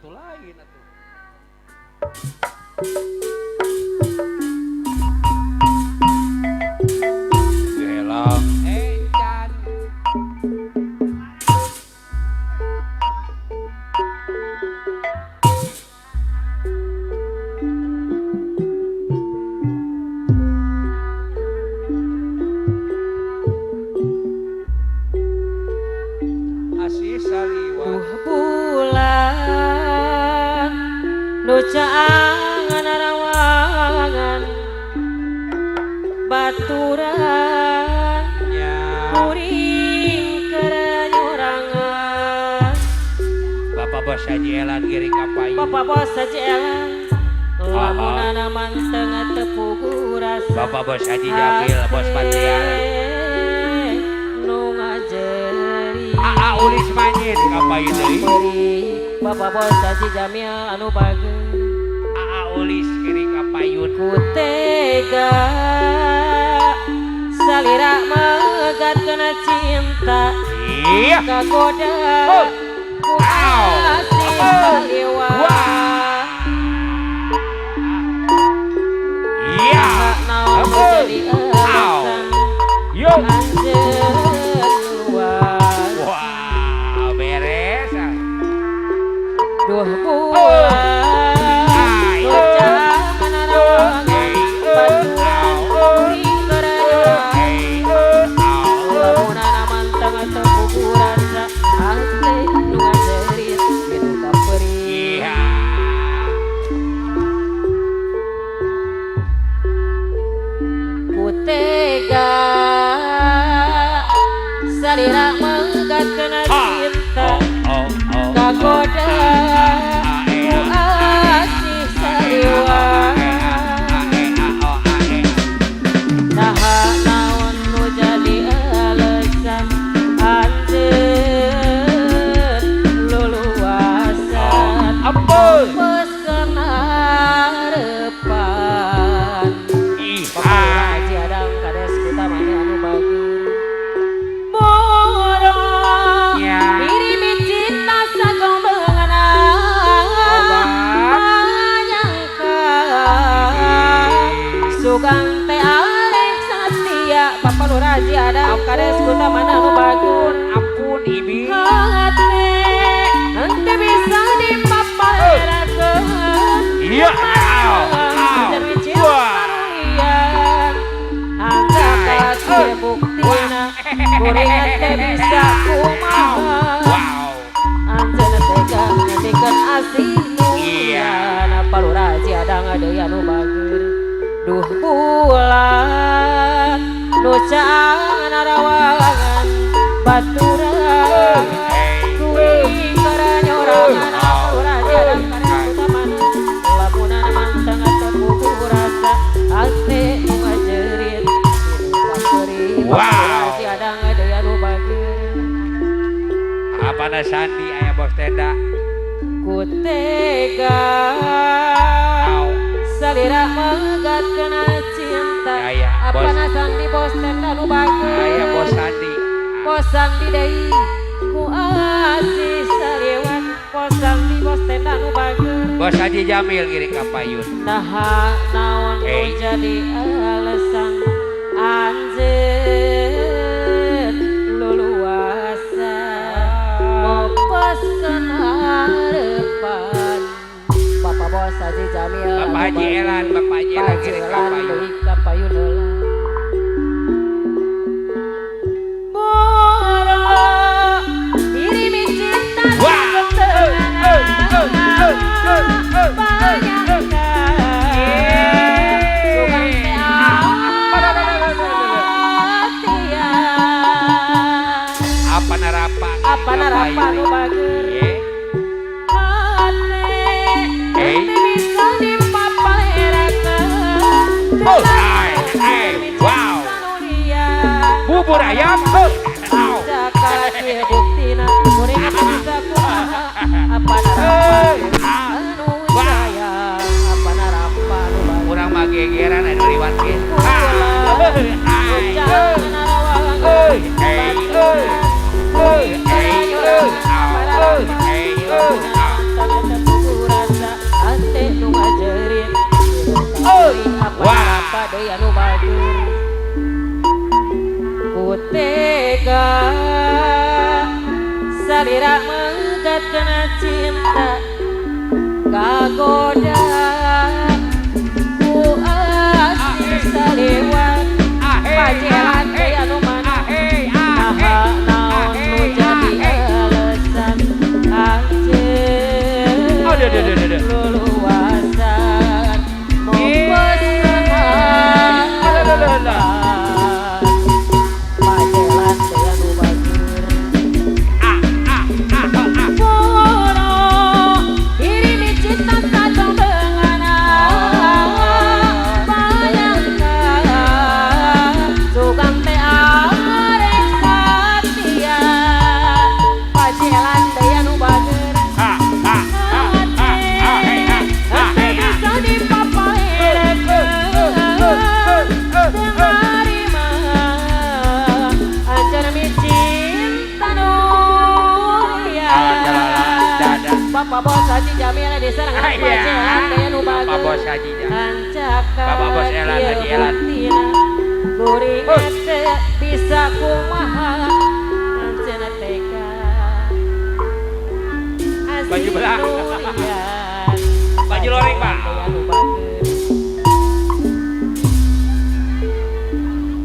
Atuh lain atuh. Gelang encan. Asih saliwat. Duh bulan nu caangan arawangan baturan Nya. Kuring keur nyorangan. Bapak bos Haji Elan giring ka payun. Bapak bos Haji Elan lamunana manteng teu puguh rasa. Bapak bos Haji Jamil bos Patriar. Nu ngajeri. Aa Ulis Manyit ka payun deui. Beri Bapak bos Haji Jamil anu bager. Aa Ulis giring ka payun. Ku tega salira megat kena cinta. Iya. Kagoda Oh. ku Au. asih Oh. saliwat. Wah. Iya. Hak naon nu Oh. jadi alasan Yo. anjeun luas. Wah, beres. Ah. Duh bulan Ai. nu caangan arawangan baturan kuring keur nyorangan. Hey, au. Lamunana manteng teu puguh rasa hate nu ngajerit kitu kapeurih. Iya. Ku tega salira megat kana Ha. cinta. Oh, oh, oh. Kagoda ku asih saliwat. Naha naon nu jadi alasan anjeun luluasan. Ampun. Bos kana harapan. Ih, Bapak Lurah Haji Adang Kades Kutamani anu bager. Moro Ya. dirimi cinta sagombengana. Obat. Manyangka sugan teh arek satia. Bapak Lurah Haji Adang Kades Kutamani anu bager. Ampun, Ibi. Hate henteu bisa dipapalerakeun. Iya. Au. Au. Wah. Bisa kumaha. Wow. Anjeunna tega ngentikeun asih nu Iya. Napa Lurah Haji Adang deui anu bager. Duh bulan nu caangan arawangan baturan Hey. kuring keur nyorangan. Apa Lurah Haji Adang Kades Kutamani lamunana manteng teu puguh rasa hate nu ngajerit kitu kapeurih. Bapak Wow. Lurah Haji Adang deui anu bager. Apana Sandi aya bos tenda. Ku tega Au. salira megat kena cinta. Aya, bos. Apana Sandi bos tenda nu bager. Aya bos Sandi. Bos Sandi deui ku asih saliwat. Bos Sandi bos tenda nu bager. Bos Haji Jamil giring ka payun. Naha naon nu Hey. jadi alasan anjeun luluasan mopos kana harapan. Bapak bos Haji Jamil Bapak Haji Elan, Bapak Haji Elan Haji giring ka Elan payun. deui ka payun heula. Moro dirimi cinta Wah. Banyangka sugan teh setia. Apa narapa? Apa narapa nu bager. Ye. Hate Hey. teu bisa dipapalerakeun. Oh, ai, ai, wow. Bubur ayam. Oh. Au. Sakaki buktina kuring bisa kumaha. Apa narapa anu sayang. Apa narapa nu bager. Urang mah gegeran anu liwat ge. Ah. Ai. Euy, Hey, euy. Hey, euy. Au, euy. Hey, euy. Au. Luluasan pajelan teh anu bager. Ah ah ah ah. Kono irimi cinta sajong dengan bayangkan sugan teh arek satia pajelan teh anu bager. Ah ah ah ah ah hey ah ah Hate hey ah. bisa dipapaerekeun tarima anjeun micinta nu Dada. Bapak Bos Haji Jamil diserang Iya. pajelan teh anu bager. Bapak Bos Haji Jamil. Hancakan Bapak Bos Elan, ieu Haji Elan. buktina. Kuring Oh. teu bisa kumaha anjeun teka. Baju belah. Nurian. Baju loreng, Pak. Teh anu bager.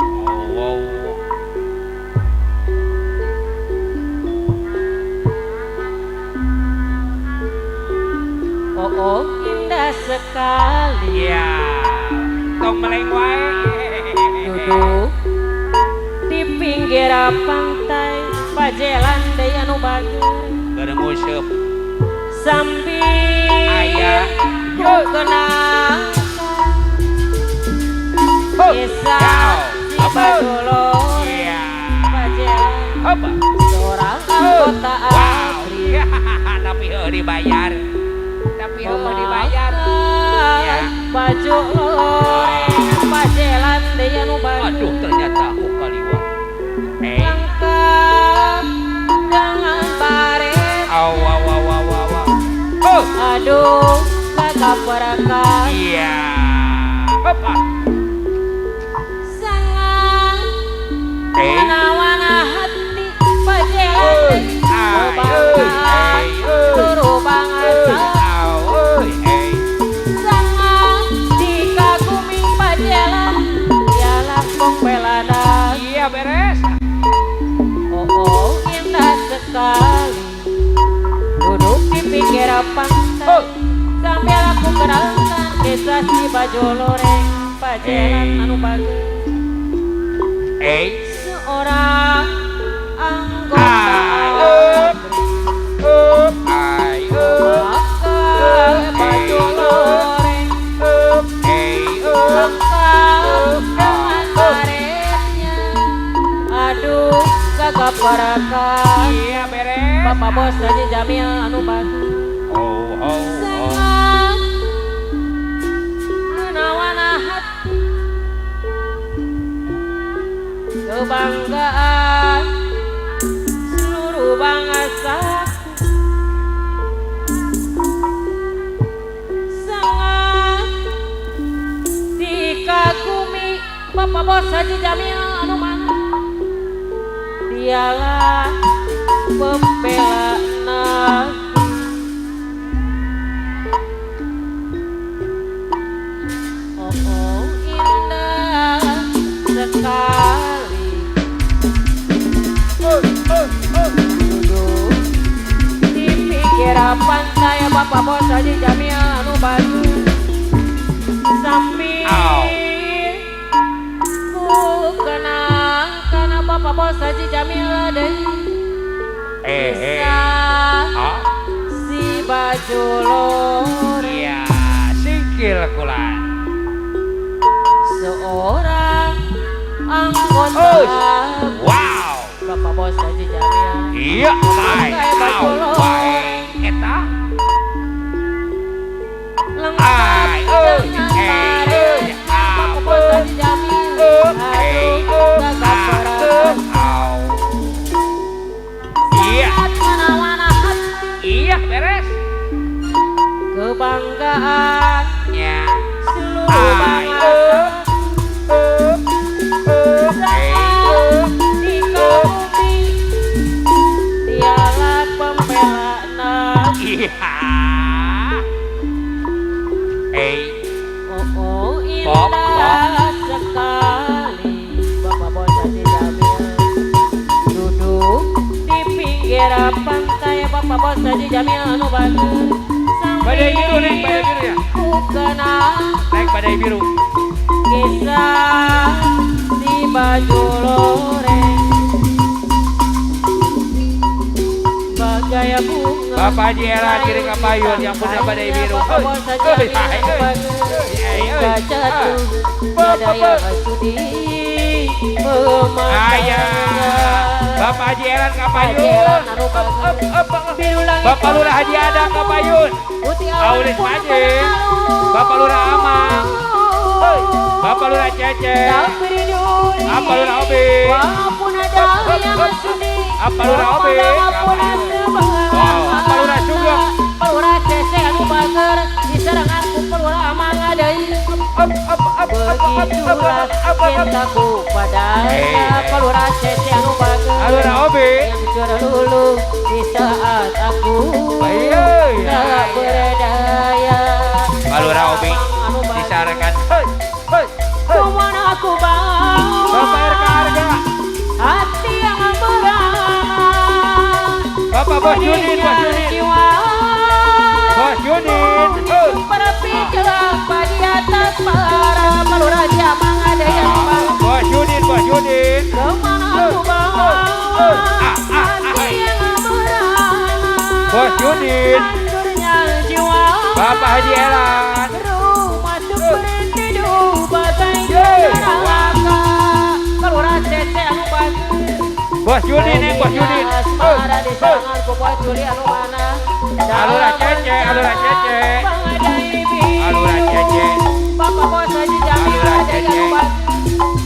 Oh, wow. Oh, oh indah sekali. Iya. Tong meleng wae. Duduk di pinggir pantai pajelan deui anu bager. Keur nguseup. Sambil Aya. ku kenangkan Hup. kisah Yau. si Apa? baju loreng Iya. pajelan Apa? seorang anggota Wow. ABRI Tapi heuh dibayar. Tapi heuh dibayar. memakai Ya. baju loreng pajelan deui anu bager. Aduh, ternyata aku kaliwat. Eh. Lengkap dengan baret. Aw aw aw aw aw. aw. Oh. Aduh kagak perkasa. Iya. Hop. ah. Sangat Eh. menawan hati pajelan Euy, ay, euy, ey, euy. seluruh Euy, bangsa. aw, euy, ey. Sangat dikagumi pajelan dialah pembelana. Iya beres. Oh, oh indah sekali duduk di pinggir pantai Oh. sambil aku kenalkan kisah si baju loreng pajelan Eh. anu bager. Eh. Seorang anggota Ah, up. Up, ay, up, memakai baju loreng up, ey, up. lengkap dengan baretnya. Aduh gagah perkasa. Iya beres. Bapak Bos Haji Jamil anu bager. Oh, oh, oh. Sangat menawan hati kebanggaan seluruh bangsaku. Sangat dikagumi Bapak Bos Haji Jamil anu mana. Dialah pembela negeri. Oh, oh indah sekali Oh, oh, oh. duduk di pinggir pantai Bapak Bos Haji Jamil anu baju sambil Au. ku kenangkan Bapak Bos Haji Jamil deui Eh, eh. kisah Ah. si baju loreng. Iya, singkil kulan. Seorang anggota Oh. Wow. Bapak Bos Haji Jamil Iya, ai, Memakai baju au, loreng. wae. Eta. lengkap Ai, euy, dengan eh, baret. euy, Bapak Bos Haji Jamil Up, ey, aduh up, gagah ah, perkasa. up, au. Iya, Sangat menawan hati iya beres. kebanggaan Ya. seluruh Ai, bangsa. up, up, up, ey, Sangat up. dikagumi dialah pembela negeri. Iya. Eh, Oh, oh Pop, indah sekali Bapak Bos Haji Jamil duduk di pinggir pantai Bapak Bos Haji Jamil anu bager. Bade Naik badai biru. Kisah di baju loreng bagai bunga. Bapak Haji Elan kirim ke payun yang punya badai biru. Ayah, Bapak Haji Elan ke payun. Bapak Lurah Haji Adam ke payun. Aulis Majid, Bapak Lurah Amang, Bapak Lurah Cece, Bapak Lurah Obi, Bapak Lurah Obi, Bapak Lurah Sugeng, Lurah Cece anu bager diserangan ku Lurah Amang deui. Begitulah cintaku padanya Lurah Cece anu bager. Lurah Obi yang terlulu di saat aku tak berdaya. Lurah Obi disarankan. Kemana aku bawa Bapak RK Harga hati yang merana. Bapak Bos Junin, Bos Junin, Bos Junin. Berpijak di atas para Lurah Jamang ada yang Bos Junin, Bos Junin. Kemana aku bawa hati yang merana. Bos Junin, hancurnya jiwa. Bapak Haji Elan. Rumah seperti bagai neraka. Lurah Cece anu bagus. Bos Junin nih, Bos Junin. Alura Cece, Alura Cece, Alura Cece, Alura Cece.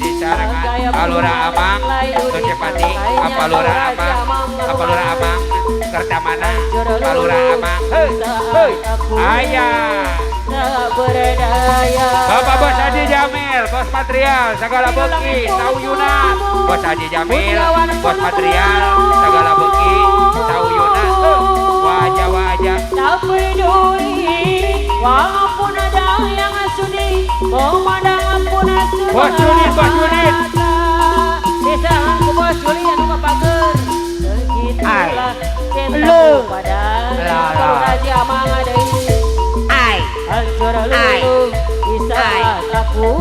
Disarankan Alura Amang, Cepati, apa Lurah Amang, apa Lurah Amang, Kertamana, Lurah Amang. Hei, hei, ayah. Bapak Bos Haji Jamil, Bos Patrial, segala beki, tahu Yuna. Bos Haji Jamil, Bos Patrial, segala beki, tahu Yuna. Wajah wajah. Tak peduli, walaupun ada yang sudi, pemandangan pun sudah. Bos Junin, Bos Junin. Diserang ku Bos Julian anu pager. Begitulah cintaku padanya. Lurah Jamang deui. Hancur luluh di saat aku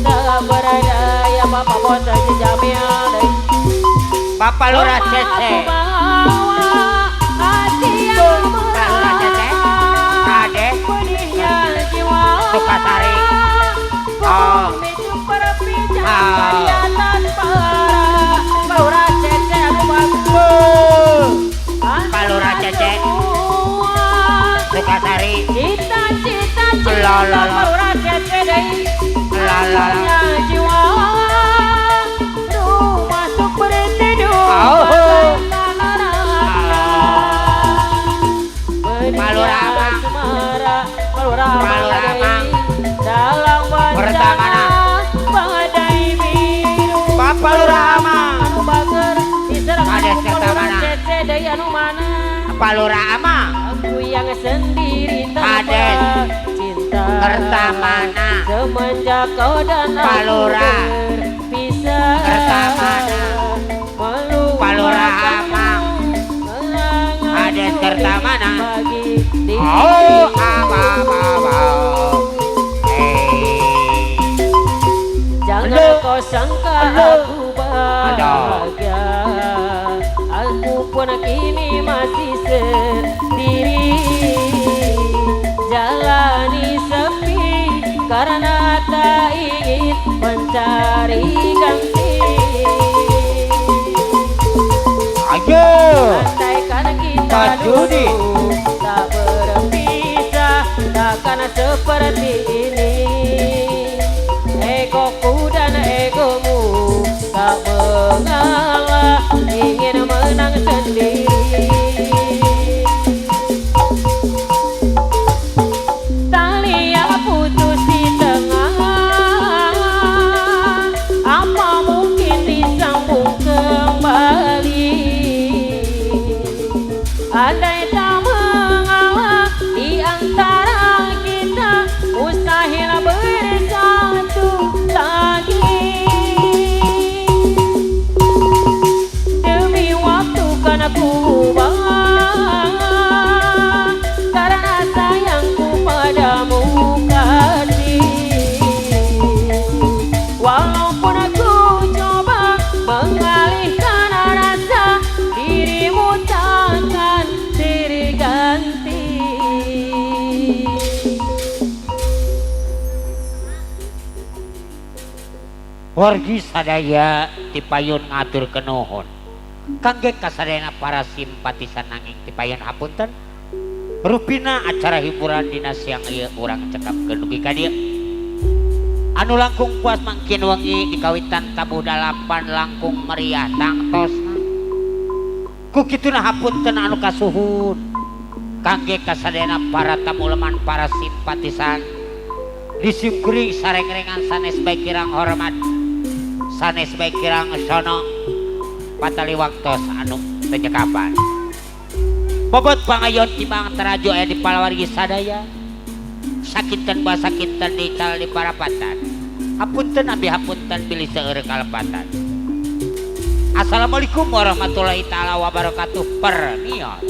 tak berdaya. Bapak Bos Haji Jamil deui. Bapak Lurah Cece, Pak Lurah Cece, Ade, Sukasari, oh, Pak Lurah Cece, Sukasari, cita-cita cinta Lurah Cece deui. La jiwa rumah seperti dua Lurah Amang, Lurah Amang, dalam Pertamana, badai biru. Bapak Lurah Amang, anu bager diserang Kades Kertamana, Cece deui anu mana. Pak Lurah Amang, aku yang sendiri tanpa Kades cinta Kertamana, semenjak kau dan Pak aku Lurah berpisah. Kertamana, Pak Lurah Amang, Kades Kertamana. Oh, apa apa. Jangan kau sangka aku bahagia, aku pun kini masih sendiri. Jalani sepi karena tak ingin mencari ganti. Ayo, andaikan kita dulu tak berpisah, takkan seperti ini. Egoku dan egomu tak mengalah, ingin menang sendiri. Tali yang putus di tengah, apa mungkin disambung kembali? Andai tak mengalah di antara kita, mustahil bersatu lagi. Wargi sadaya tipayun ngaturkeun nuhun kangge kasadayana para simpatisan, nanging tipayun hapunten rupina acara hiburan dina siang ieu urang cekapkeun dugi ka dieu. Anu langkung puas mangkin wengi dikawitan tabuh dalapan langkung meriah tangtosna. Ku kituna hapunten anu kasuhun kangge kasadayana para tamu leman, para simpatisan. Disimkuring sareng-rengan sanes bae kirang hormat, sanes bae kirang sono patali waktos anu teu nyekapan. Bobot pangayon timbang teraju aya di palawargi sadaya. Sakinten basa kinten dical di parapatan. Hapunten abi, hapunten bilih seueur kalepatan. Assalamualaikum warahmatullahi taala wabarakatuh. Permios.